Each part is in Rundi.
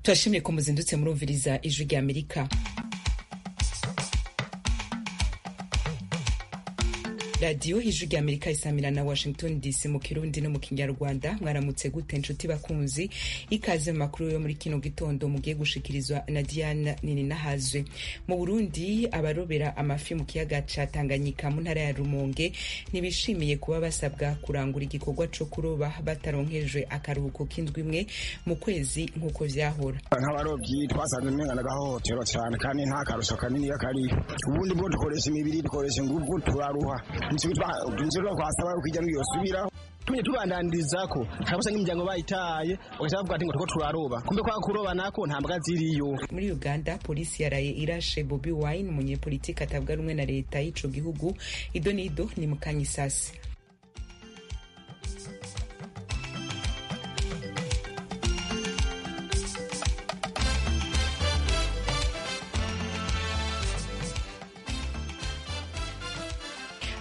Turashimye ko muzindutse murumviriza Ijwi rya Amerika. Radiyo Ijwi rya Amerika isamira na Washington DC mu Kirundi no mu Kinyarwanda. Mwaramutse gute nshuti bakunzi? Ikaze mu makuru yo muri kino gitondo mugiye gushikirizwa na Diana Nininahazwe. Mu Burundi, abarobera amafi mu kiyaga ca Tanganyika mu ntara ya Rumonge ntibishimiye kuba basabwa kurangura igikorwa co kuroba bataronkejwe akaruhuko k'indwi imwe mu kwezi nk'uko vyahora. Nk'abarovyi twasanze umenga n'agahohotero cane, kandi nta karusho kanini kariyo. Ubundi bwo dukoresha imibiri, dukoresha inguvu, turaruha. Nzira kwasaba yuko ijya yosubiraho. Tumye tubandandirizako kabisa nk'imiryango bayitaye, ugaca bavuga ati ngo turiko turaroba, kumbe kwa kuroba nako nta mbwa ziriyo. Muri Uganda, polisi yaraye irashe Bobi Wine, umunyepolitiki atavuga rumwe na leta y'ico gihugu. Ido nido ni mukanyisasi.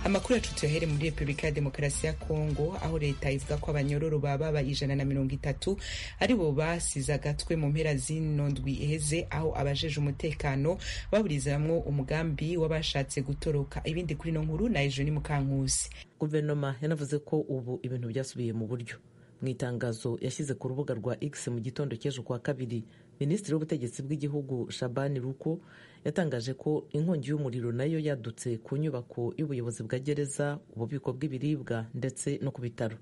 Amakuru yacu tuyahere muri Repubulika ya Demokarasi ya Kongo, aho leta ivuga ko abanyororo baba 130 aribo basize agatwe mu mpera z'ino ndwi iheze, aho abajeje umutekano baburizamwo umugambi w'abashatse gutoroka. Ibindi kuri ino nkuru na Ejo ni Mukankusi. Guverinoma yanavuze ko ubu ibintu byasubiye mu buryo. Mu itangazo yashyize ku rubuga rwa X mu gitondo cy'ejo kuwa kabiri, Minisitiri w'Ubutegetsi bw'Igihugu Shabani Ruko yatangaje ko inkongi y'umuriro nayo yadutse ku nyubako y'ubuyobozi bwa gereza, ububiko bw'ibiribwa ndetse no ku bitaro.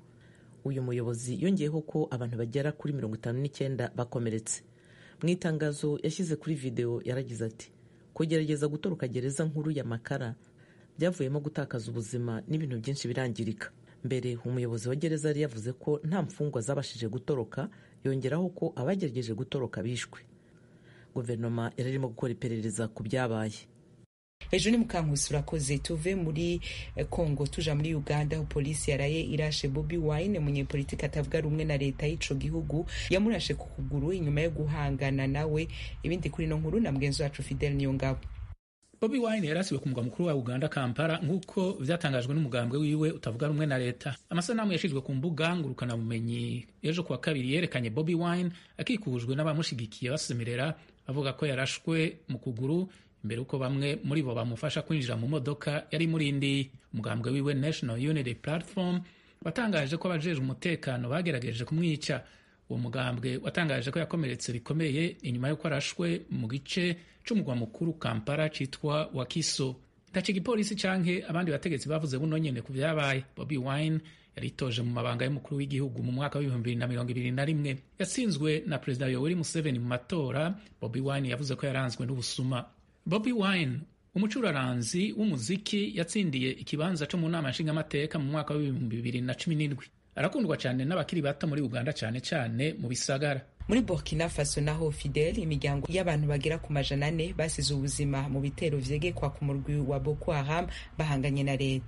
Uyu muyobozi yongeyeho ko abantu bagera kuri 59 bakomeretse. Mu itangazo yashyize kuri videwo yaragize ati: "Kugerageza gutoroka gereza nkuru ya Makara byavuyemo gutakaza ubuzima n'ibintu byinshi birangirika." Mbere umuyobozi wa gereza yari yavuze ko nta mfungwa zabashije gutoroka, yongeraho ko abagerageje gutoroka bishwe. Guverinoma yari irimo gukora iperereza ku byabaye. Ejo ni Mukankusi, urakoze. Tuve muri Kongo tuja muri Uganda, aho polisi yaraye irashe Bobi Wine, umunyepolitiki atavuga rumwe na leta y'ico gihugu. Yamurashe ku kuguru inyuma yo guhangana nawe. Ibindi kuri ino nkuru na mugenzi wacu Fidel Niyongabo. Bobi Wine yarasiwe ku mugwa mukuru wa Uganda, Kampala, nk'uko vyatangajwe n'umugambwe wiwe utavuga rumwe na leta. Amasanamu yashizwe ku mbuga ngurukanabumenyi ejo kuwa kabiri yerekanye Bobi Wine akikujwe n'abamushigikiye basemerera avuga ko yarashwe mu kuguru, imbere uko bamwe muri bo bamufasha kwinjira mu modoka yari murindiye. Umugambwe wiwe National Unity Platform watangaje ko abajejwe umutekano bagerageje kumwica. Uwo mugambwe watangaje ko yakomeretse bikomeye inyuma y'uko arashwe mu gice c'umugwa mukuru Kampala citwa Wakiso. Ntaco igipolisi canke abandi bategetsi bavuze buno nyene ku vyabaye. Bobi Wine yaritoje mu mabanga y'umukuru w'igihugu mu mwaka w'2021. Yatsinzwe na Perezida Yoweri Museveni mu matora. Bobi Wine yavuze ko yaranzwe n'ubusuma. Bobi Wine, umucuraranzi w'umuziki, yatsindiye ikibanza co mu nama nshingamateka mu mwaka w'2017. Arakundwa cyane n'abakiri bato muri Uganda, cyane cyane mu bisagara. Muri Burkina Faso naho, Fidel, imiryango y'abantu bagera ku 400 basize ubuzima mu bitero vyegekwa ku murwi wa Boko Haram bahanganye na leta.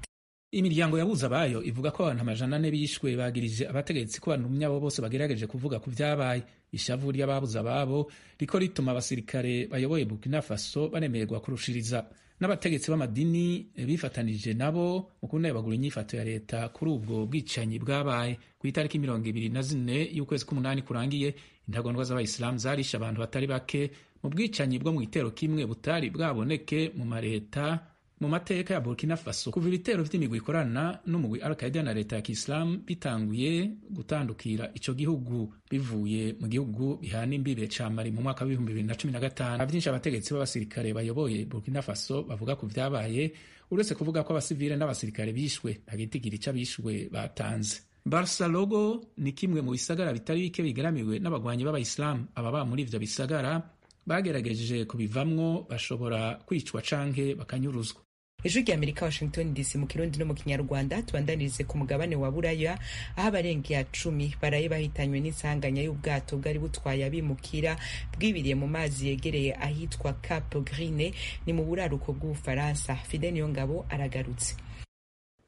Imiryango yabuze abayo ivuga ko abantu 400 bishwe, bagirije abategetsi ko banumye abo bose bagerageje kuvuga ku vyabaye. Ishavu ry'ababuze ababo riko rituma abasirikare bayoboye Burkina Faso baremererwa kurushiriza, n'abategetsi b'amadini bifatanije nabo mu kunebagura inyifato ya leta kuri ubwo bwicanyi bwabaye. Ku itariki 24 y'ukwezi k'umunani kurangiye, intagondwa z'abayisilamu zarishe abantu batari bake mu bwicanyi bwo mu gitero kimwe butari bwaboneke mu mareta mu mateka ya Burkina Faso kuva ibitero vy'imigwi ikorana n'umugwi Al-Qaeda na leta ya Kiislamu bitanguye gutandukira ico gihugu bivuye mu gihugu bihana imbibe ca Mali mu mwaka w'2015. Vyinshi abategetsi b'abasirikare bayoboye Burkina Faso bavuga ku vyabaye, uretse kuvuga ko abasivile n'abasirikare bishwe, nta gitigiri c'abishwe batanze. Barcelona ni kimwe mu bisagara bitari bike bigaramiwe n'abagwanyi b'abayisilamu. Ababa muri ivyo bisagara bagerageje kubivamwo bashobora kwicwa canke bakanyuruzwa. Ijwi rya Amerika, Washington DC, mu Kirundi no mu Kinyarwanda. Tubandanirize ku mugabane wa Buraya, aho abarenga 10 baraye bahitanywe n'insanganya y'ubwato bwari butwaye abimukira bwibiriye mu mazi yegereye ahitwa Cap Grine, ni mu buraruko bw'Ubufaransa. Fidel Niyongabo aragarutse.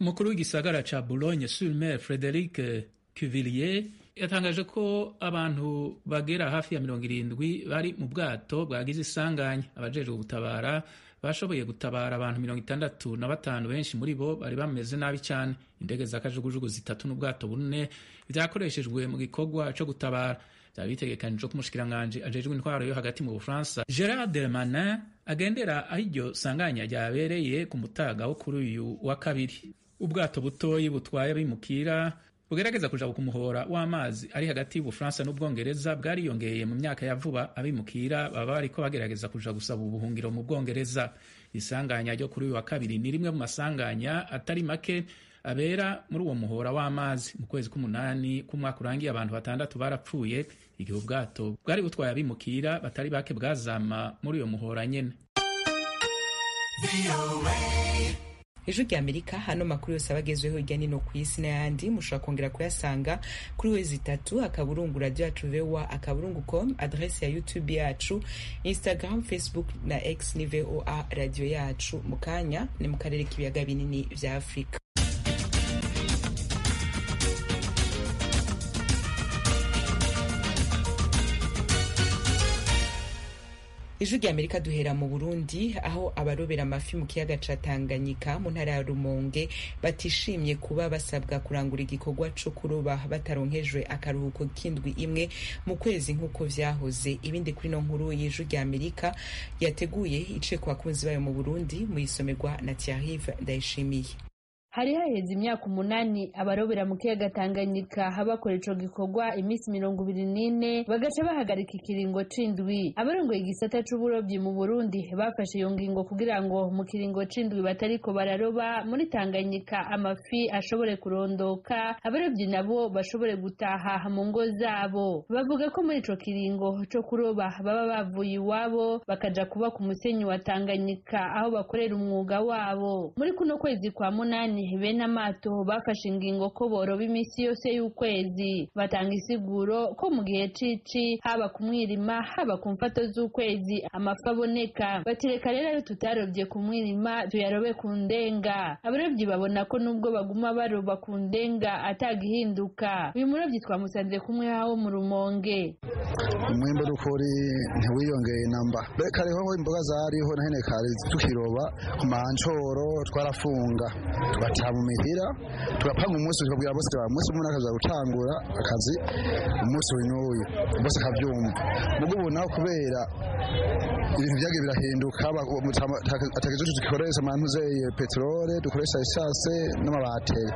Umukuru w'igisagara ca Boulogne-sur-Mer, Frederic Cuvillier, yatangaje ko abantu bagera hafi ya 70 bari mu bwato bwagize isanganya. Abajejwe gutabara bashoboye gutabara abantu 65, benshi muri bo bari bameze nabi cyane. Indege za kajugujugu zitatu n'ubwato bune vyakoreshejwe mu gikorwa co gutabara. Vyari bitegekanijwe ko umushikiranganji ajejwe intwaro yo hagati mu Bufaransa Gerard Darmanin agendera aho iryo sanganya ryabereye ku mutaga wo kuri uyu wa kabiri. Ubwato butoyi butwaye abimukira bugerageza kuja ku muhora w'amazi ari hagati y'Ubufaransa n'Ubwongereza bwariyongeye mu myaka ya vuba. Abimukira baba bariko bagerageza kuja gusaba ubuhungiro mu Bwongereza. Isanganya ryo kuri uyu wa kabiri ni rimwe mu masanganya atari make abera muri uwo muhora w'amazi. Mu kwezi k'umunani k'umwaka urangiye, abantu 6 barapfuye igihe ubwato bwari butwaye abimukira batari bake bwazama muri uyo muhora nyene. Ijwi rya Amerika. Hano makuru yose abagezweho hirya nino ku isi n'ayandi mushobora kongera kuyasanga kuri www.radioyacu.voa.com, adresse ya YouTube yacu, Instagram, Facebook na X ni VOA Radio Yacu. Mu kanya ni mu karere k'ibiyaga binini vya Afurika. Ijwi rya Amerika. Duhera mu Burundi, aho abarobera amafi mu kiyaga ca Tanganyika mu ntara ya Rumonge batishimye kuba basabwa kurangura igikorwa co kuroba bataronkejwe akaruhuko k'indwi imwe mu kwezi nk'uko vyahoze. Ibindi kuri no nkuru y'Ijwi rya Amerika yateguye iciye ku bakunzi bayo mu Burundi, muyisomerwa na Thierry Ndayishimiye. Hari haheze imyaka 8 abarobera mu kiyaga Tanganyika bakora ico gikorwa iminsi 24, bagaca bahagarika ikiringo c'indwi. Abarongoye igisata c'uburobyi mu Burundi bafashe iyo ngingo kugira ngo mu kiringo c'indwi batariko bararoba muri Tanganyika amafi ashobore kurondoka, abarobyi nabo bashobore gutaha mu ngo zabo. Bavuga ko muri ico kiringo co kuroba baba bavuye iwabo bakaja kuba ku musenyi wa Tanganyika aho bakorera umwuga wabo. Muri kuno kwezi kwa 8, bene amato bafashe ingingo ko boroba iminsi yose y'ukwezi. Batanga isiguro ko mu gihe cici, haba ku mwirima, haba ku mfato z'ukwezi, amafi aboneka. Batireka rero ayo tutarobye ku mwirima tuyarobe ku ndenga. Abarobyi babona ko nubwo baguma baroba ku ndenga atagihinduka. Uyu murobyi twamusanze kumwe hawo mu Rumonge. Umwimbu dukuri ntiwiyongeye namba. Kare hoho imboga zariho na hene, kare tukiroba ku mancoro twarafunga, tugataha mu mihira, tugapanga umunsi, tukabwira bose, umunsi umwe akaza gutangura akazi umunsi uyu n'uyu, bose akabyumva. Mugo ubu naho kubera ibintu byagiye birahinduka, atakizo dukoresha amantu zeye peterole, dukoresha essence n'amabateri,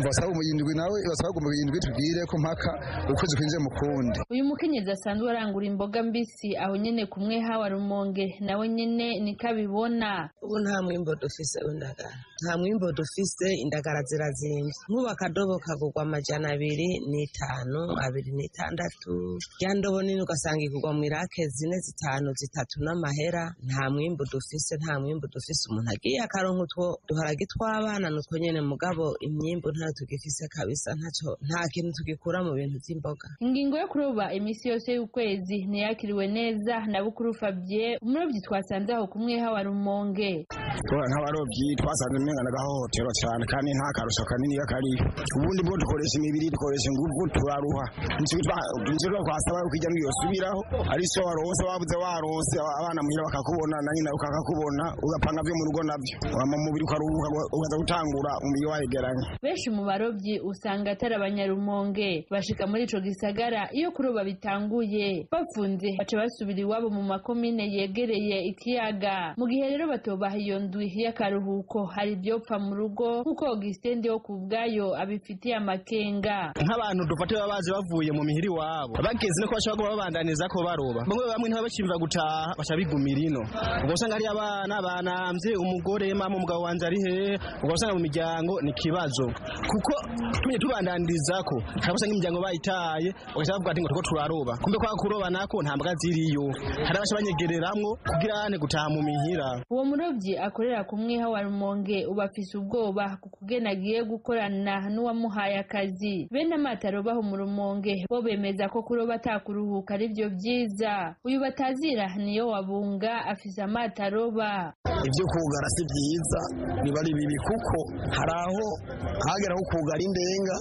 basaba umuyindwi nawe basaba ngo indwi tubwire ko mpaka ukwezi kwinjiye mu kundi. Uyu mukenyezi asanzwe arangura imboga mbisi aho nyene kumwe hawa Rumonge nawe nyene niko abibona. Ubu nta mwimbo dufise w'indagara, nta mwimbo dufise, indagara zirazimvye. Nk'ubu akadobo kagurwa 205, 206. Ya ndobo nini ugasanga igurwa mu irake 4, 5, 3 n'amahera. Nta mwimbo dufise, nta mwimbo dufise. Umuntu agiye akaronka utwo duharage tw'abana nutwo nyene, mugabo imyimbu ntayo tugifise kabisa, ntaco, nta kintu tugikura mu bintu vy'imboga. Ingingo yo kuroba iminsi yose y'ukwezi ntiyakiriwe neza na Bukuru Fabien, umurobyi twasanze aho kumwe hawa Rumonge. Nk'abarobyi twasanze umenga n'agahohotero cyane, kandi nta karusho kanini kari. Ubundi bwo dukoresha imibiri, dukoresha ingufu, turaruha. Nicyo twasaba yuko ijya yosubiraho, ari so waronse wabuze waronse, abana muhira bakakubona na nyina ukakakubona, ugapanga byo mu rugo nabyo mu mubiri ukaruhuka, ukaza gutangura umubiri wayegeranye. Benshi mu barobyi usanga atari abanyarumonge, bashika muri ico gisagara iyo kuroba bitanguye, bafunze baca basubira iwabo mu makomine yegereye ikiyaga. Mu gihe rero batobaha iyo ndwi y'akaruhuko, hari ivyopfa mu rugo, nk'uko Augustin wo kubwayo abifitiye amakenga. Nk'abantu dufate baba bazi bavuye mu mihiri iwabo, bageze no kubashobora kuba babandaniza ko baroba, bamwe bamwe ntibabakimva gutaha, baca bigumira ino. Ubwo usanga ari abana banamvye umugore, mama umugabo wanje ari hehe? Ubwo usanga mu miryango ni ikibazo, kuko tumye tubandaniriza ko hari usanga imiryango bayitaye, ugaca bavuga ati ngo turiko turaroba, kumbe kwa kuroba nako nta mbwa ziriyo, hari abaca banyegereramwo kugira ane gutaha mu mihira. Uwo murobyi akorera ku mwiha wa Rumonge ubu afise ubwoba ku kugena agiye gukorana n'uwamuhaye akazi. Bene amato arobaho mu Rumonge bo bemeza ko kuroba atakuruhuka ari byo vyiza. Uyu batazira niyo wabunga afise amato aroba. Ibyo kugara si byiza, biba ari bibi, kuko hari aho hagera ho kugara indenga,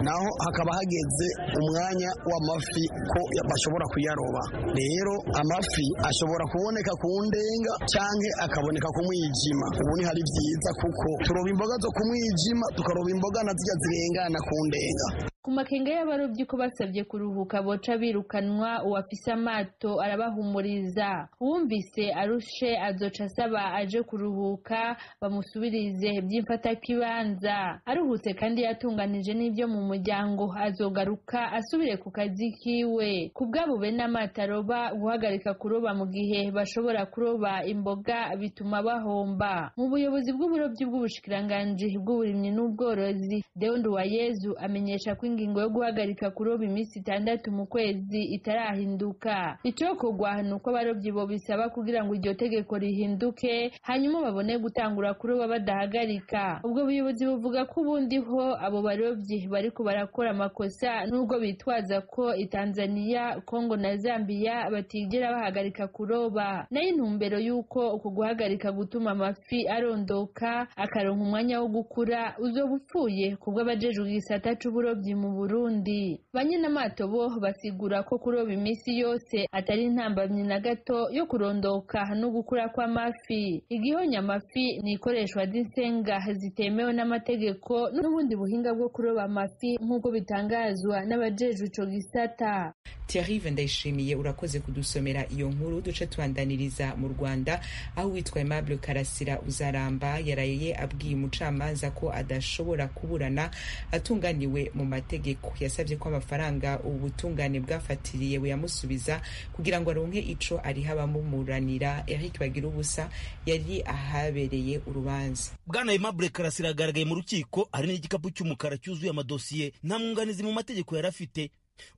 naho hakaba hageze umwanya w'amafi ko bashobora kuyaroba. Rero amafi ashobora kuboneka ku ndenga canke akaboneka ku mwijima. Ubu ni hari byiza, kuko turoba imboga zo ku mwijima, tukaroba imboga na zirya zirengana ku ndenga. Ku makenga y'abarobyi ko basabye kuruhuka boca birukanwa, uwafise amato arabahumuriza. Uwumvise arushe azoca asaba aje kuruhuka bamusubirize by'imfatakibanza. Aruhutse kandi yatunganije n'ibyo mu muryango, azogaruka asubire ku kazi kiwe. Ku bwabo bene amato aroba, guhagarika kuroba mu gihe bashobora kuroba imboga bituma bahomba. Mu buyobozi bw'uburobyi bw'ubushikiranganji bw'uburimyi n'ubworozi, Deo Nduwayezu amenyesha ko ingingo yo guhagarika kuroba iminsi 6 mu kwezi itarahinduka. Icokorwa ni uko abarobyi bo bisaba kugira ngo iryo tegeko rihinduke, hanyuma babone gutangura kuroba badahagarika. Ubwo buyobozi buvuga ko ubundi ho abo barobyi bariko barakora amakosa, nubwo bitwaza ko i Tanzania, Kongo na Zambia batigera bahagarika kuroba. Nayo intumbero y'uko uko guhagarika gutuma amafi arondoka akaronka umwanya wo gukura uzoba upfuye kubwo abajejwe igisata c'uburobyi mu Burundi. Banyenamato bo basigura ko kuroba iminsi yose atari intambamyi na gato yo kurondoka no gukura kw'amafi. Igihonya amafi ni ikoreshwa ry'insenga zitemewe n'amategeko n'ubundi buhinga bwo kuroba amafi, nk'uko bitangazwa n'abajejwe ico gisata. Thierry Ndayishimiye, urakoze kudusomera iyo nkuru. Duce tubandaniriza mu Rwanda, aho witwa Aimable Karasira Uzaramba yaraye abwiye umucamanza ko adashobora kuburana atunganiwe mu mategeko. Yasabye ko amafaranga ubutungane bwafatiriye buyamusubiza kugira ngo aronke ico ariha abamumuranira. Eric Bagirubusa yari ahabereye urubanza. Bwana Aimable Karasira agaragaye mu rukiko ari n'igikapu cy'umukara cyuzuye amadosiye, nta mwunganizi mu mategeko yari afite.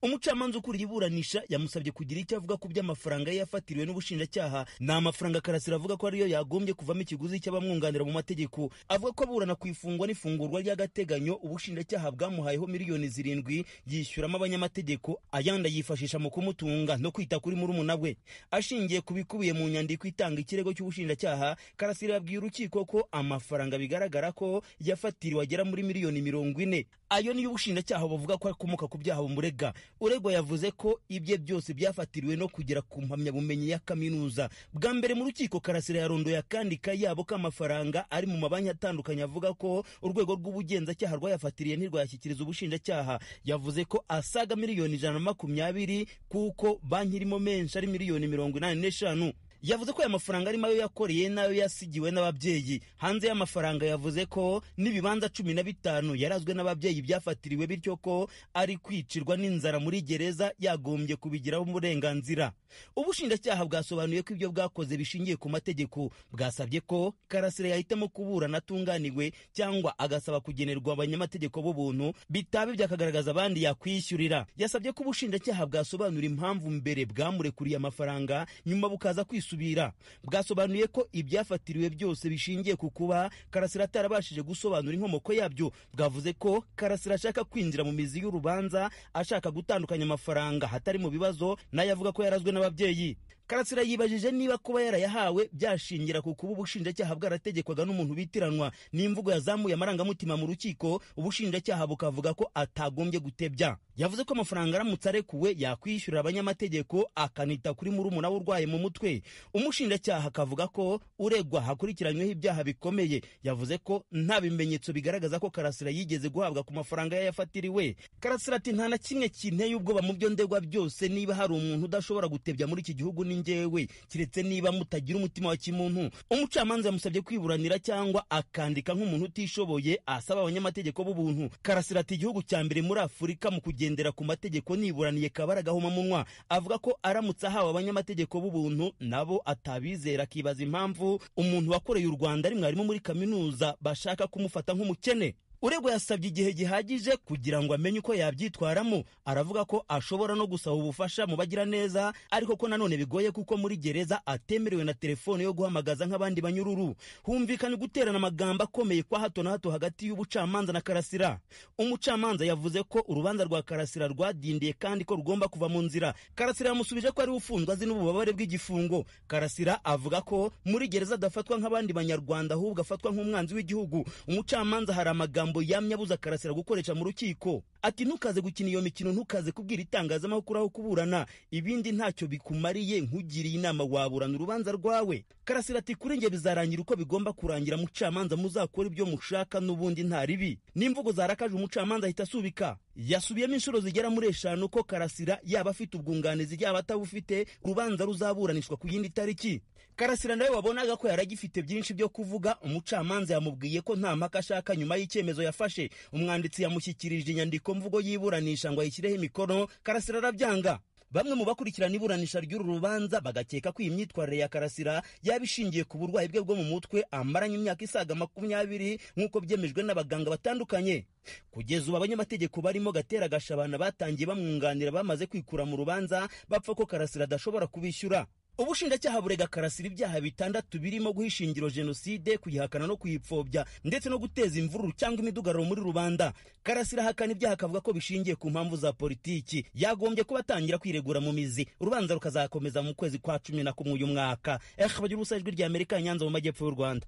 Umucamanza ukuriye iburanisha yamusabye kugira icyo avuga ku by'amafaranga ye yafatiriwe n'ubushinjacyaha. Ni amafaranga Karasira avuga ko ariyo yagombye kuvamo ikiguzi cy'abamwunganira mu mategeko. Avuga ko aburana ku ifungwa n'ifungurwa ry'agateganyo ubushinjacyaha bwamuhayeho 7 miliyoni yishyuramo abanyamategeko, ayandi ayifashisha mu kumutunga no kwita kuri murumuna we. Ashingiye ku bikubiye mu nyandiko itanga ikirego cy'ubushinjacyaha, Karasira yabwiye urukiko ko amafaranga bigaragara ko yafatiriwe agera muri miliyoni 40. Ayo niyo ubushinjacyaha buvuga ko akomoka ku byaha bumurega. Uregwa yavuze ko ibye byose byafatiriwe no kugera ku mpamyabumenyi ya kaminuza. Bwa mbere mu rukiko, Karasira yarondoye akandi kayabo k'amafaranga ari mu mabanki atandukanye, avuga ko urwego rw'ubugenzacyaha rwayafatiriye ntirwayashyikiriza ubushinjacyaha. Yavuze ko asaga miliyoni 120, kuko banki irimo menshi ari miliyoni 85. Yavuze ko aya mafaranga arimo ayo yakoreye n'ayo yasigiwe n'ababyeyi. Hanze y'amafaranga, yavuze ko n'ibibanza 15 yarazwe n'ababyeyi byafatiriwe, bityo ko ari kwicirwa n'inzara muri gereza yagombye kubigiraho uburenganzira. Ubushinjacyaha bwasobanuye ko ibyo bwakoze bishingiye ku mategeko. Bwasabye ko Karasira yahitamo kuburana atunganiwe cyangwa agasaba kugenerwa abanyamategeko b'ubuntu, bitaba byakagaragaza abandi yakwishyurira. Yasabye ko ubushinjacyaha bwasobanura impamvu mbere bwamurekuriye amafaranga, nyuma bukaza kwisubira. Bwasobanuye ko ibyafatiriwe byose bishingiye ku kuba Karasira atarabashije gusobanura inkomoko yabyo. Bwavuze ko Karasira ashaka kwinjira mu mizi y'urubanza, ashaka gutandukanya amafaranga hatari mu bibazo nayo avuga ko yarazwe n'ababyeyi. Karasira yibajije niba kuba yarayahawe byashingira ku kuba ubushinjacyaha bwarategekwaga n'umuntu bitiranwa, n'imvugo yazamuye amarangamutima mu rukiko, ubushinjacyaha bukavuga ko atagombye gutebya. Yavuze ko amafaranga aramutse arekuwe yakwishyurira abanyamategeko, akanita kuri murumuna we urwaye mu mutwe. Umushinjacyaha akavuga ko uregwa hakurikiranyweho ibyaha bikomeye. Yavuze ko nta bimenyetso bigaragaza ko Karasira yigeze guhabwa ku mafaranga ye yafatiriwe. Karasira ati: "Nta na kimwe kinteye ubwoba mu byo ndegwa byose. Niba hari umuntu udashobora gutebya muri iki gihugu ni njyewe, keretse niba mutagira umutima wa kimuntu." Umucamanza yamusabye kwiburanira cyangwa akandika nk'umuntu utishoboye asaba abanyamategeko b'ubuntu. Karasira ati: "Igihugu cya mbere muri Afurika mu kugendera ku mategeko, niburaniye kabara gahomamunwa." Avuga ko aramutse ahawe abanyamategeko b'ubuntu nabo atabizera, akibaza impamvu umuntu wakoreye u Rwanda ari mwarimu muri kaminuza bashaka kumufata nk'umukene. Uregwa yasabye igihe gihagije kugira ngo amenye uko yabyitwaramo. Aravuga ko ashobora no gusaba ubufasha mu bagira neza, ariko ko nanone bigoye kuko muri gereza atemerewe na telefone yo guhamagaza nk'abandi banyururu. Humvikanye guterana amagambo akomeye kwa hato na hato hagati y'ubucamanza na Karasira. Umucamanza yavuze ko urubanza rwa Karasira rwadindiye kandi ko rugomba kuva mu nzira. Karasira yamusubije ko ari ufunzwe azi n'ububabare bw'igifungo. Karasira avuga ko muri gereza adafatwa nk'abandi banyarwanda, ahubwo afatwa nk'umwanzi w'igihugu. Umucamanza hari amagambo magambo yamye abuza Karasira gukoresha mu rukiko. Ati ntukaze gukina iyo mikino, ntukaze kubwira itangazamakuru aho kuburana, ibindi ntacyo bikumariye, nkugiriye inama waburana urubanza rwawe. Karasira ati kuri njye bizarangira uko bigomba kurangira, mucamanza muzakora ibyo mushaka n'ubundi nta ribi. N'imvugo zarakaje umucamanza ahita asubika. Yasubiyemo inshuro zigera muri 5 ko Karasira yaba afite ubwunganizi yaba atabufite, urubanza ruzaburanishwa ku yindi tariki. Karasira nawe wabonaga ko yaragifite byinshi byo kuvuga, umucamanza yamubwiye ko nta mpaka ashaka nyuma y'icyemezo yafashe. Umwanditsi yamushyikirije inyandiko mvugo y'iburanisha ngo ayishyireho imikono, Karasira arabyanga. Bamwe mu bakurikirana iburanisha ry'uru rubanza bagakeka ko iyi myitwarire ya Karasira yaba ishingiye ku burwayi bwe bwo mu mutwe amaranye imyaka isaga 20 nk'uko byemejwe n'abaganga batandukanye. Kugeza ubu abanyamategeko barimo Gatera Gashabana batangiye bamwunganira bamaze kwikura mu rubanza bapfa ko Karasira adashobora kubishyura. Ubushinjacyaha burega Karasira ibyaha 6 birimo guhisha ingiro jenoside, kuyihakana no kuyipfobya, ndetse no guteza imvururu cyangwa imidugararo muri rubanda. Karasira ahakana ibyaha akavuga ko bishingiye ku mpamvu za politiki. Yagombye kuba atangira kwiregura mu mizi. Urubanza rukazakomeza mu kwezi kwa 11 uyu mwaka. Bagira ubusa, Ijwi rya Amerika, Nyanza mu majyepfo y'u Rwanda.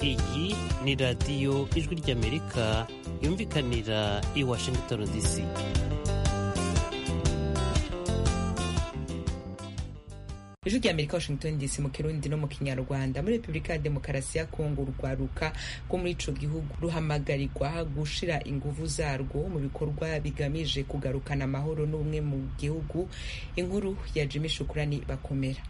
Iyi ni radiyo Ijwi ry'Amerika yumvikanira i Washington DC. Ijwi rya Amerika, Washington DC, mu Kirundi no mu Kinyarwanda. Muri Repubulika ya Demokarasi ya Kongo, urwaruka rwo muri ico gihugu ruhamagarirwa gushira inguvu zarwo mu bikorwa bigamije kugarukana amahoro n'ubumwe mu gihugu. Inkuru ya Jimmy Shukrani Bakomera.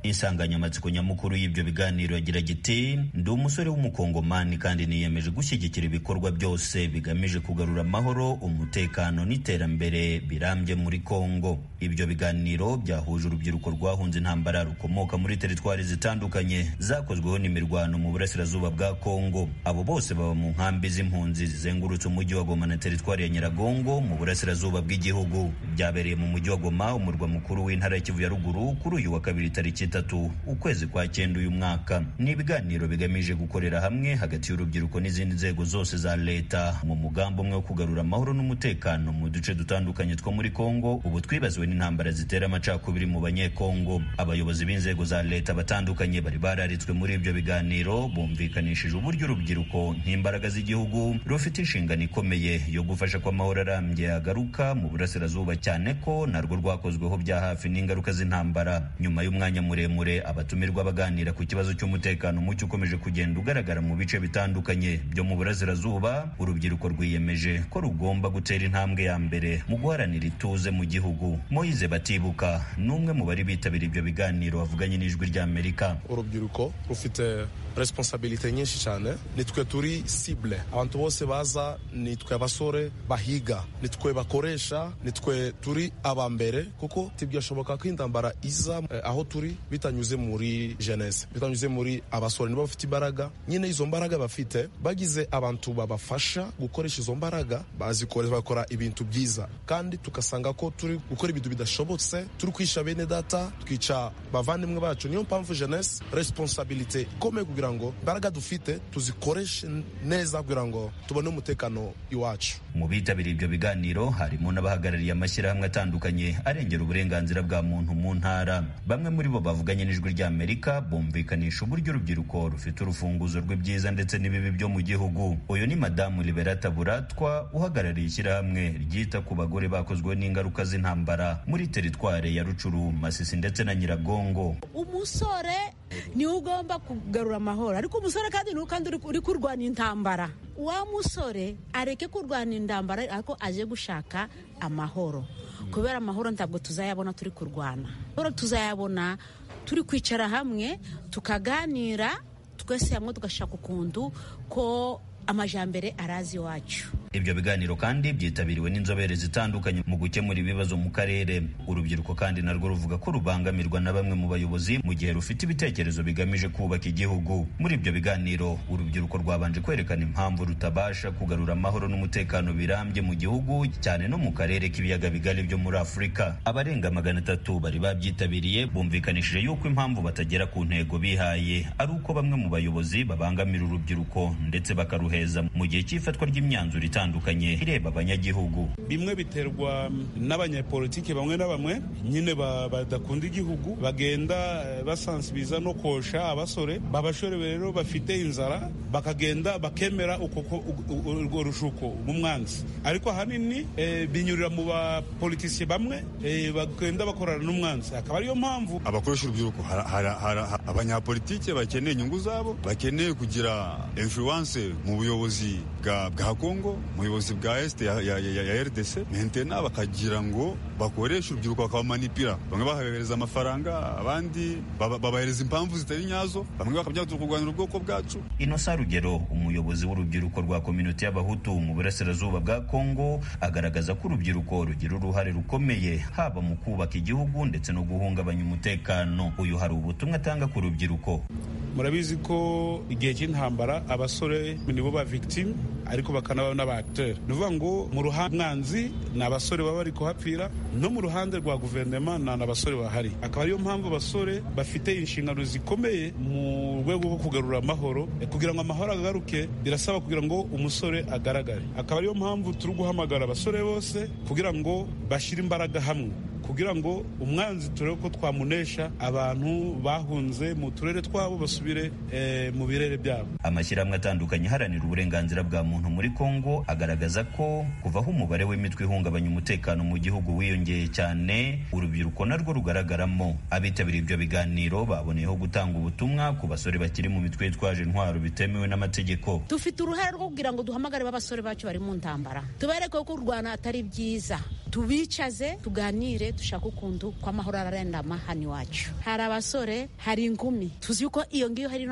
Insanganyamatsiko nyamukuru y'ibyo biganiro yagira giti: ndi umusore w'umukongomani kandi niyemeje gushyigikira ibikorwa byose bigamije kugarura amahoro, umutekano n'iterambere birambye muri Kongo. Ibyo biganiro byahuje urubyiruko rwahunze intambara rukomoka muri teritwari zitandukanye zakozweho n'imirwano mu burasirazuba bwa Kongo. Abo bose baba mu nkambi z'impunzi zizengurutse umujyi wa Goma na teritwari ya Nyiragongo mu burasirazuba bw'igihugu. Byabereye mu mujyi wa Goma, umurwa mukuru w'intara ya Kivu ya ruguru, kuri uyu wa kabiri tariki 3 ukwezi kwa 9 uyu mwaka. Ni ibiganiro bigamije gukorera hamwe hagati y'urubyiruko n'izindi nzego zose za leta mu mugambi umwe wo kugarura amahoro n'umutekano mu duce dutandukanye two muri Kongo ubu twibaziwe n'intambara zitera amacakubiri mu banyekongo. Abayobozi b'inzego za leta batandukanye bari bararitswe muri ibyo biganiro bumvikanishije uburyo urubyiruko nk'imbaraga z'igihugu rufite inshingano ikomeye yo gufasha ko amahoro arambye agaruka mu burasirazuba, cyane ko narwo rwakozweho bya hafi n'ingaruka z'intambara. Nyuma y'umwanya muremure abatumirwa baganira ku kibazo cy'umutekano muke ukomeje kugenda ugaragara mu bice bitandukanye byo mu burasirazuba, urubyiruko rwiyemeje ko rugomba gutera intambwe ya mbere mu guharanira ituze mu gihugu. Moise Batibuka ni umwe mu bari bitabira ibyo biganiro bavuganye n'Ijwi ry'Amerika. Urubyiruko rufite responsabilite nyinshi cyane, nitwe turi cible, abantu bose baza nitwe abasore bahiga, nitwe bakoresha, nitwe turi aba mbere, kuko tibyashoboka ko intambara iza aho turi bitanyuze muri jeunesse, bitanyuze muri abasore. Nibo bafite imbaraga nyine, izo mbaraga bafite bagize abantu babafasha gukoresha izo mbaraga, bazikoresha bakora ibintu byiza, kandi tugasanga ko turi gukora ibintu bidashobotse, turi kwisha bene data, twica bavandimwe bacu. Niyo mpamvu jeunesse responsabilite ikomeye kugira ngo imbaraga dufite tuzikoreshe neza kugira ngo tubone umutekano iwacu. Mu bitabiriye ibyo biganiro harimo n'abahagarariye amashyirahamwe atandukanye arengera uburenganzira bwa muntu mu ntara. Bamwe muri bo bavuganye n'Ijwi ry'Amerika bumvikanisha uburyo urubyiruko rufite urufunguzo rw'ibyiza ndetse n'ibibi byo mu gihugu. Uyu ni Madamu Liberata Buratwa uhagarariye ishyirahamwe ryita ku bagore bakozwe n'ingaruka z'intambara muri teritware ya Rucuru, Masisi ndetse na Nyiragongo. Umusore niwe ugomba kugarura amahoro, ariko umusore kandi niwe kandi uri kurwana intambara. Wa musore areke kurwana intambara ariko aje gushaka amahoro, kubera amahoro ntabwo tuzayabona turi kurwana. Amahoro tuzayabona turi kwicara hamwe tukaganira twese hamwe, tugashaka ukuntu ko amajambere arazi iwacu. Ibyo biganiro kandi byitabiriwe n'inzobere zitandukanye mu gukemura ibibazo mu karere. Urubyiruko kandi narwo ruvuga ko rubangamirwa na bamwe mu bayobozi mu gihe rufite ibitekerezo bigamije kubaka igihugu. Muri ibyo biganiro urubyiruko rwabanje kwerekana impamvu rutabasha kugarura amahoro n'umutekano birambye mu gihugu, cyane no mu karere k'ibiyaga bigari byo muri Afurika. Abarenga 300 bari babyitabiriye bumvikanishije yuko impamvu batagera ku ntego bihaye ari uko bamwe mu bayobozi babangamira urubyiruko ndetse bakaruheza mu gihe cy'ifatwa ry'imyanzuro itandukanye itandukanye ireba abanyagihugu. Bimwe biterwa n'abanyepolitiki bamwe na bamwe nyine badakunda igihugu, bagenda basansibiza no kosha abasore babashore rero bafite inzara, bakagenda bakemera urwo rushuko mu mwanzi. Ariko ahanini binyurira mu bapolitisiye bamwe bagenda bakorana n'umwanzi, akaba ariyo mpamvu abakoresha urubyiruko. Abanyapolitike bakeneye inyungu zabo, bakeneye kugira influence mu buyobozi bwa Kongo, mu buyobozi bwa Est ya RDC maintenant, bakagira ngo bakoreshe urubyiruko bakabamanipira. Bamwe babahereza amafaranga, abandi babahereza impamvu zitari nyazo, bamwe bakabya kurwanira ubwoko bwacu. Innocent Rugero, umuyobozi w'urubyiruko rwa community y'Abahutu mu burasirazuba bwa Kongo, agaragaza ko urubyiruko rugira uruhare rukomeye haba mu kubaka igihugu ndetse no guhungabanya umutekano. Uyu hari ubutumwa atanga ku rubyiruko. Murabizi ko igihe cy'intambara abasore nibo ba victime, ariko bakanaba n'aba acteur. Ni ukuvuga ngo mu ruhande mwanzi ni abasore baba bari kuhapfira, no mu ruhande rwa guverinoma ni abasore bahari. Akaba ariyo mpamvu abasore bafite inshingano zikomeye mu rwego rwo kugarura amahoro. Kugira ngo amahoro agaruke birasaba kugira ngo umusore agaragare. Akaba ariyo mpamvu turi guhamagara abasore bose kugira ngo bashyire imbaraga hamwe, kugira ngo umwanzi turebe ko twamunesha, abantu bahunze mu turere twabo basubire mu birere byabo. Amashyirahamwe atandukanye aharanira uburenganzira bwa muntu muri Kongo agaragaza ko kuva aho umubare w'imitwe ihungabanya umutekano mu gihugu wiyongeye cyane, urubyiruko narwo rugaragaramo. Abitabiriye ibyo biganiro baboneyeho gutanga ubutumwa ku basore bakiri mu mitwe yitwaje intwaro bitemewe n'amategeko. Dufite uruhare rwo kugira ngo duhamagare b'abasore bacu bari mu ntambara, tubereke ko kurwana atari byiza, tubicaze tuganire, dushaka ukuntu kw'amahoro ararendama hano iwacu. Hari abasore, hari inkumi, tuzi yuko iyo ngiyo hari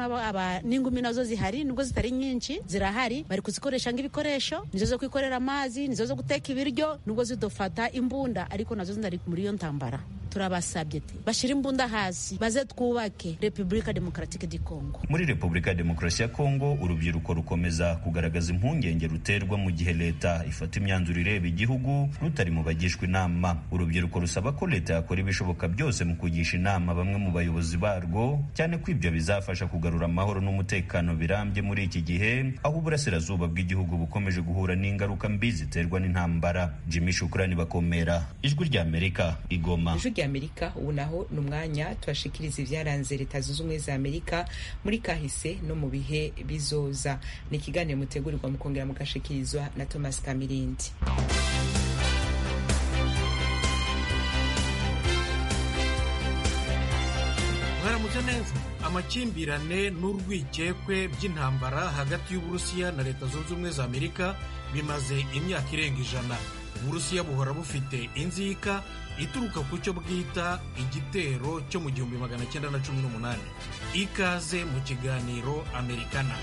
n'ingumi nazo zihari, nubwo zitari nyinshi zirahari, bari kuzikoresha nk'ibikoresho, nizo zo kwikorera amazi, nizo zo guteka ibiryo, nubwo zidufata imbunda ariko nazo zindari muri iyo ntambara. Turabasabye bashyira imbunda hasi baze twubake Repubulika Demokaratike di Kongo. Muri Repubulika ya Demokarasi ya Kongo urubyiruko rukomeza kugaragaza impungenge ruterwa mu gihe leta ifata imyanzuro ireba igihugu rutari mu bagishwa inama. Urubyiruko rusaba ko leta yakora ibishoboka byose mu kugisha inama bamwe mu bayobozi barwo, cyane ko ibyo bizafasha kugarura amahoro n'umutekano birambye muri iki gihe aho uburasirazuba bw'igihugu bukomeje guhura n'ingaruka mbi ziterwa n'intambara. Jimmy Shukrani Bakomera, Ijwi ry'Amerika, Igoma. Amerika. Ubu naho ni umwanya tubashikiriza ibyaranze Leta Zunze Ubumwe za Amerika muri kahise no mu bihe bizoza. Ni ikiganiro mutegurirwa mukongera mugashikirizwa na Thomas Kamirindi. Mwaramutse neza. Amakimbirane n'urwikekwe by'intambara hagati y'Uburusiya na Leta Zunze Ubumwe za Amerika bimaze imyaka irenga 100. Uburusiya buhora bufite inzika ituruka ku cyo bwita igitero cyo mu 1918. Ikaze mu kiganiro Amerikana.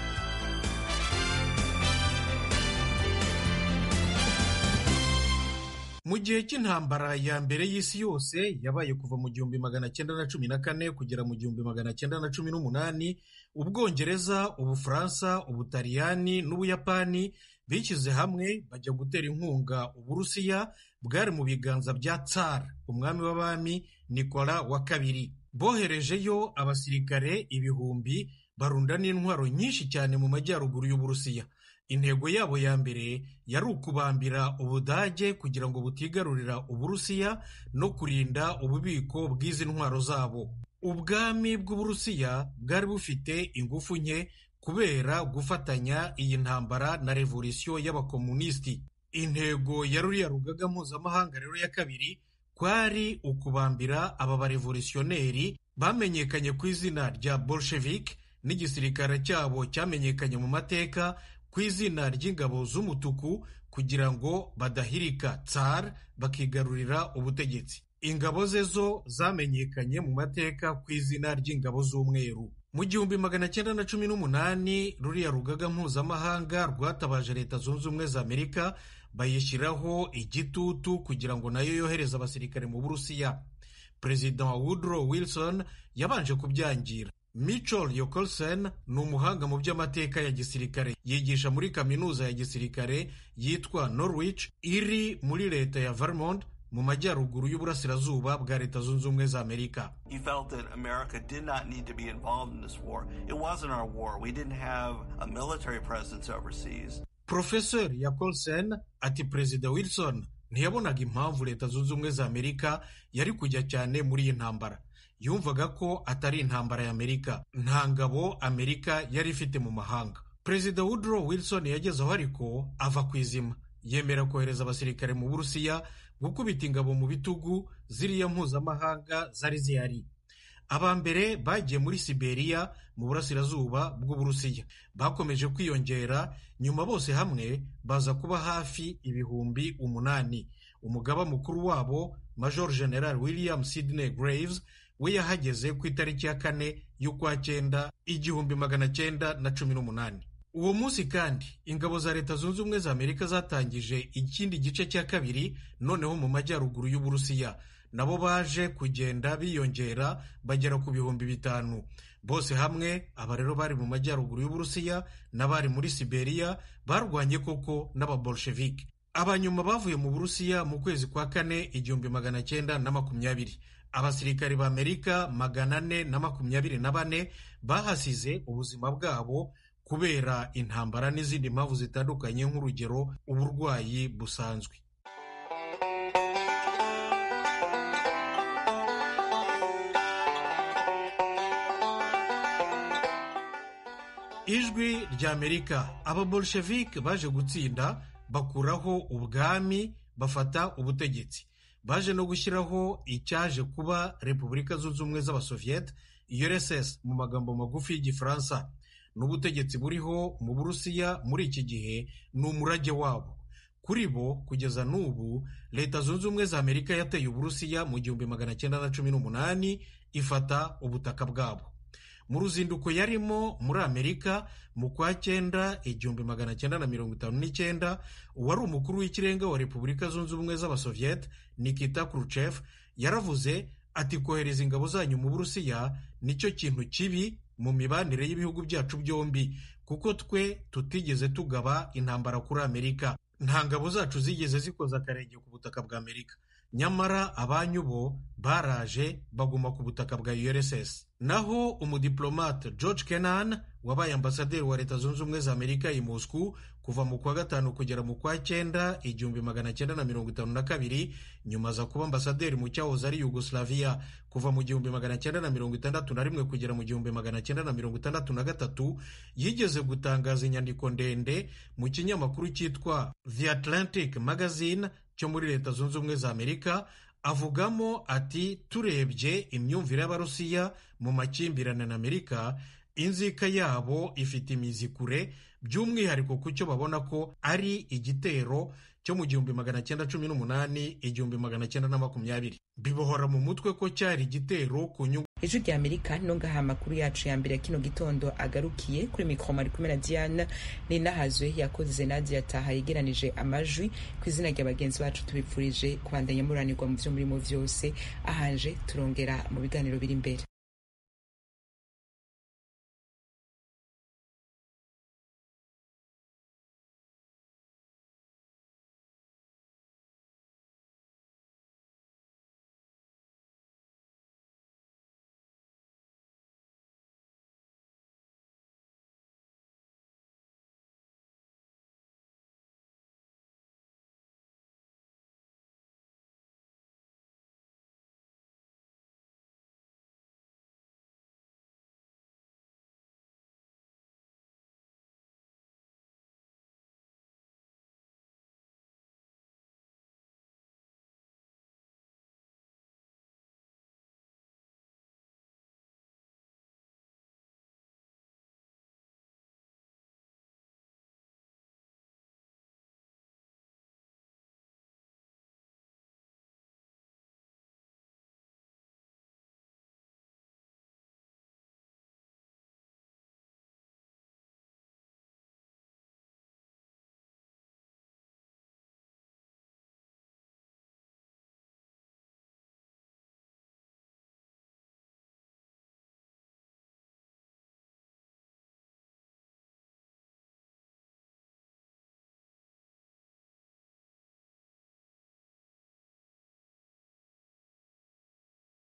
Mu gihe cy'intambara ya mbere y'isi yose yabaye kuva mu 1914 kugera mu 1918, Ubwongereza, Ubufaransa, Ubutaliyani n'Ubuyapani bishyize hamwe bajya gutera inkunga Uburusiya bwari mu biganza bya Tsar, umwami w'abami Nikola wa kabiri. Boherejeyo abasirikare ibihumbi, barunda n'intwaro nyinshi cyane mu majyaruguru y'Uburusiya. Intego yabo ya mbere yari ukubambira Ubudage kugira ngo butigarurira Uburusiya no kurinda ububiko bw'izi ntwaro zabo. Ubwami bw'Uburusiya bwari bufite ingufu nke kubera gufatanya iyi ntambara na revolisiyo y'abakomunisiti. Intego ya ruriya rugaga mpuzamahanga rero ya kabiri kwari ukubambira aba barevolutionneri bamenyekanye ku izina rya Bolshevik n'igisirikare cyabo cyamenyekanye mu mateka ku izina ry'ingabo z'umutuku, kugira ngo badahirika Tsar bakigarurira ubutegetsi. Ingabo ze zo zamenyekanye mu mateka ku izina ry'ingabo z'umweru. Mu 1918 ruriya rugaga mpuzamahanga rwatabaje Leta Zunze Ubumwe za Amerika bayishyiraho igitutu kugira ngo nayo yohereze abasirikare mu Burusiya. Perezida Woodrow Wilson yabanje kubyangira. Mitchell Yokelson ni umuhanga mu by'amateka ya gisirikare, yigisha muri kaminuza ya gisirikare yitwa Norwich iri muri leta ya Vermont mu majyaruguru y'uburasirazuba bwa Leta Zunze Ubumwe za Amerika. He felt that America did not need to be involved in this war. It wasn't our war. We didn't have a military presence overseas. Profesor Yakolsen ati Perezida Wilson ntiyabonaga impamvu Leta Zunze Ubumwe za Amerika yari kujya cyane muri iyi ntambara. Yumvaga ko atari intambara ya Amerika, nta ngabo Amerika yari ifite mu mahanga. Perezida Woodrow Wilson yageze aho ariko ava ku izima, yemera kohereza abasirikare mu Burusiya gukubita ingabo mu bitugu ziriya mpuzamahanga zari zihari. Aba mbere bagiye muri Siberia mu burasirazuba bw'Uburusiya, bakomeje kwiyongera, nyuma bose hamwe baza kuba hafi 8,000. Umugaba mukuru wabo Major General William Sidney Graves we yahageze ku itariki ya 4 y'ukwa 9 1918. Uwo munsi kandi ingabo za Leta Zunze Ubumwe za Amerika zatangije ikindi gice cya kabiri, noneho mu majyaruguru y'Uburusiya. Nabo baje kugenda biyongera bagera ku 5,000. Bose hamwe aba rero bari mu majyaruguru y'Uburusiya n'abari muri Siberia barwanye koko n'ababolshevike. Abanyuma bavuye mu Burusiya mu kwezi kwa 4 1920. Abasirikari ba Amerika 424 bahasize ubuzima bwabo kubera intambara n'izindi mpamvu zitandukanye, nk'urugero uburwayi busanzwe. Ijwi rya Amerika. Ababolshevike baje gutsinda, bakuraho ubwami, bafata ubutegetsi. Baje no gushyiraho icyaje kuba Repubulika Zunze Ubumwe z'Abasoviyete, URSS mu magambo magufi y'Igifaransa. N'ubutegetsi buriho mu Burusiya muri iki gihe ni umurage wabo. Kuri bo kugeza n'ubu Leta Zunze Ubumwe za Amerika yateye Uburusiya mu 1918 ifata ubutaka bwabo. Mu ruzinduko yarimo muri Amerika mu kwa 9 1959, uwari umukuru w'ikirenga wa Repubulika Zunze Ubumwe z'Abasoviyete Nikita Khrushchev yaravuze ati kohereza ingabo zanyu mu Burusiya nicyo kintu kibi mu mibanire y'ibihugu byacu byombi, kuko twe tutigeze tugaba intambara kuri Amerika, nta ngabo zacu zigeze zikoza akarenge ku butaka bwa Amerika, nyamara abanyu bo baraje baguma ku butaka bwa URSS. Naho umudiplomate George Kennan wabaye ambasaderi wa Leta Zunze Ubumwe za Amerika i Moscow kuva mu kwa 5 kugera mu kwa 9 1952, nyuma aza kuba ambasaderi mu cyahoze ari Yugoslavia kuva mu 1961 kugera mu 1963, yigeze gutangaza inyandiko ndende mu kinyamakuru cyitwa The Atlantic Magazine cyo muri Leta Zunze Ubumwe za Amerika, avugamo ati turebye imyumvire y'Abarusiya mu makimbirane na Amerika, inzika yabo ifite imizi kure, by'umwihariko ku cyo babona ko ari igitero cyo mu 1918 1920. Bibohora mu mutwe ko cyari igitero ku nyungu. Ijwi rya Amerika. Nongaha amakuru yacu ya mbere ya kino gitondo agarukiye. Kuri mikoro mari kumwe na Diana Ninahazwe, yakoze Nadia Taha yegeranije amajwi. Ku izina rya bagenzi bacu tubipfurije kubandanya muranirwa mu byo murimo vyose. Ahanje turongera mu biganiro biri imbere.